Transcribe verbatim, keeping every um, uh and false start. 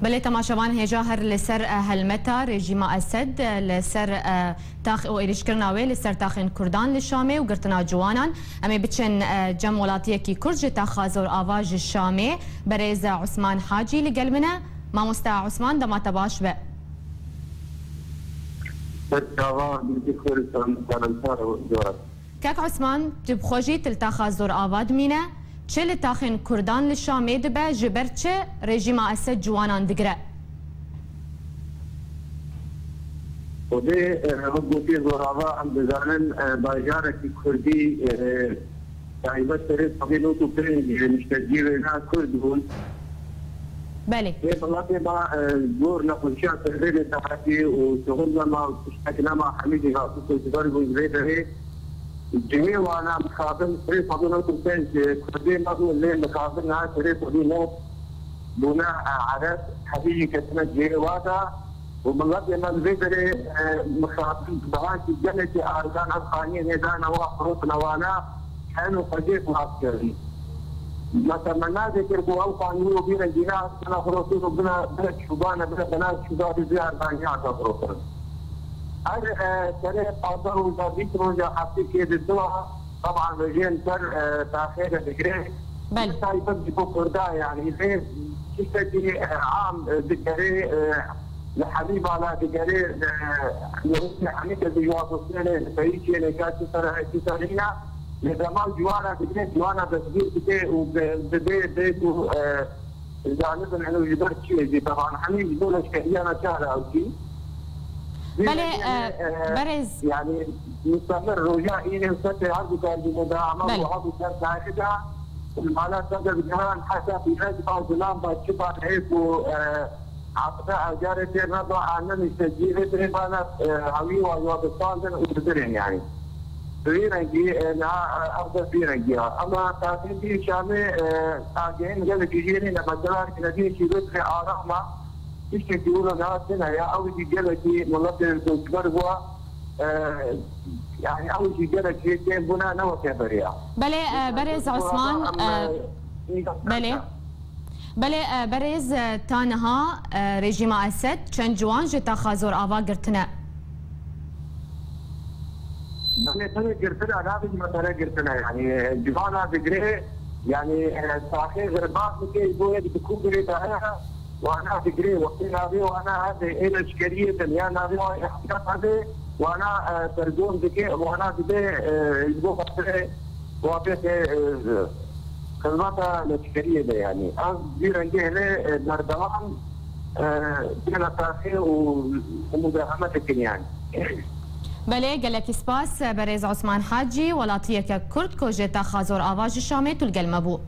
Belê temaşevan, hêja her li ser, e, helmeta rejîma Esed, e, li ser, e, tax û êrîşkirina wê li ser taxên Kurdan li Şamê û girtina ciwanan. Em ê biçin, e, cem welatiyekî Kurd ji taxa Zor Ava ji Şamê. Berêz Osman Hacî li gel min e. Mamoste Osman, dema te baş be. Ser çava, gulî Kurdistanê, selamtar û ciwan. Kek Osman, tu bi xwe jî tu li taxa Zor Ava dimîne. Çi li taxên Kurdan li Şamê dibe, ji ber çi rejîma Esed ciwanan digire? Xwedê, e, wek gotî Zor Ava, em dizanin, e, bajarekî Kurdî, e, taybet serê sedî nod û pênc niştecî wêna Kurd bûn. Belê. Lê miletê me, e, gor nexweşiya serê lê dihatî û şixul nema û tiştek nema, hemî jî hatî koçber bûn ji vê derê. Cihê wana mixabin sirê sedî nod û pênc Kurdê me bûn, lê mixabin niha sirê sedî nod bûne, e, Ereb, hevî jî ketine cihê wa de. Û miletê me li vê derê, e, mixabin, bihayekî gelekî arzan ev qaniyê nêdane wa, firotine wana, hen û xwecê xilas kirin. Me temenna dikir ku ew qaniyê û vî rengî nehatine firotin û bine, bine çûbane, bine, bine çûba bi vî arzanî hate firotin. Her, e, serê pazar roja, bîst roja heftê kê di dua, teban rejên ser, e, taxê de digire. Belê. Bi taybet ji bo Kurda, yanî vê tiştekî, e, am, e, digerê, e, li Helîbala digerê, e, li Hemî ke ji wan dostê ne, peyî çê ne, ka çi ser, çi ser nîne, li dema ciwana digire, ciwana destgîr dike û bi, bi vê bê ku, e, Zanibin eno ji ber çi ye jî, teban hemî ji bo leşkeriya neçar ew jî. Belê, e, e, berêz. Yani, mustemir roja înê û setê her du kar jî mudahama Belê. û her du kar daire da, mala sebe bi caran heta pîrez ba zilam ba çi ba heyê ku, e, aqde acarê tê neba, annem işte cîvê tê bana, e, hawî wa, wa bi sandin û didirin yani. Bi vî rengî, e, niha, e, ev de vî rengî ya. Ema tatilî Şamê, e, agehên gelekî jê nîne. Mesela, Nedîn Şîrot ve Arama, tiştekî wilo niha tune ya. Ew jî gelekî miletê koçber bû. E, yani ew jî gelek jê kêm bûne, ne weke beriya. Belê, e, berêz Osman, em, e, e, belê. Belê, e, berêz, e, ta niha, e, rejîma Esed çend ciwan ji taxa Zor Ava girtine? Belê, tenê girtine, nabin mesele girtine. Yani, e, ciwana digire, yani, e, taxê xirbat dike, bo yek di kû girê daye, wana digire, wextê navê wana hebe, ê leşkeriyê din, ya navê wan ihtiyat hebe, wana, e, sergom dike, wana dibe, e, ji bo xatirê Wa bê te, e, xizmeta leşkeriyê de, yani. Ev vî rengê hene, e, berdewam, e, têne taxê û, û mudaheme dikin, yani. Belê, gelekî spas, berêz Osman Hacî, welatiyeke Kurd ku ji taxa Zor Ava ji Şamê tu li gel me bû.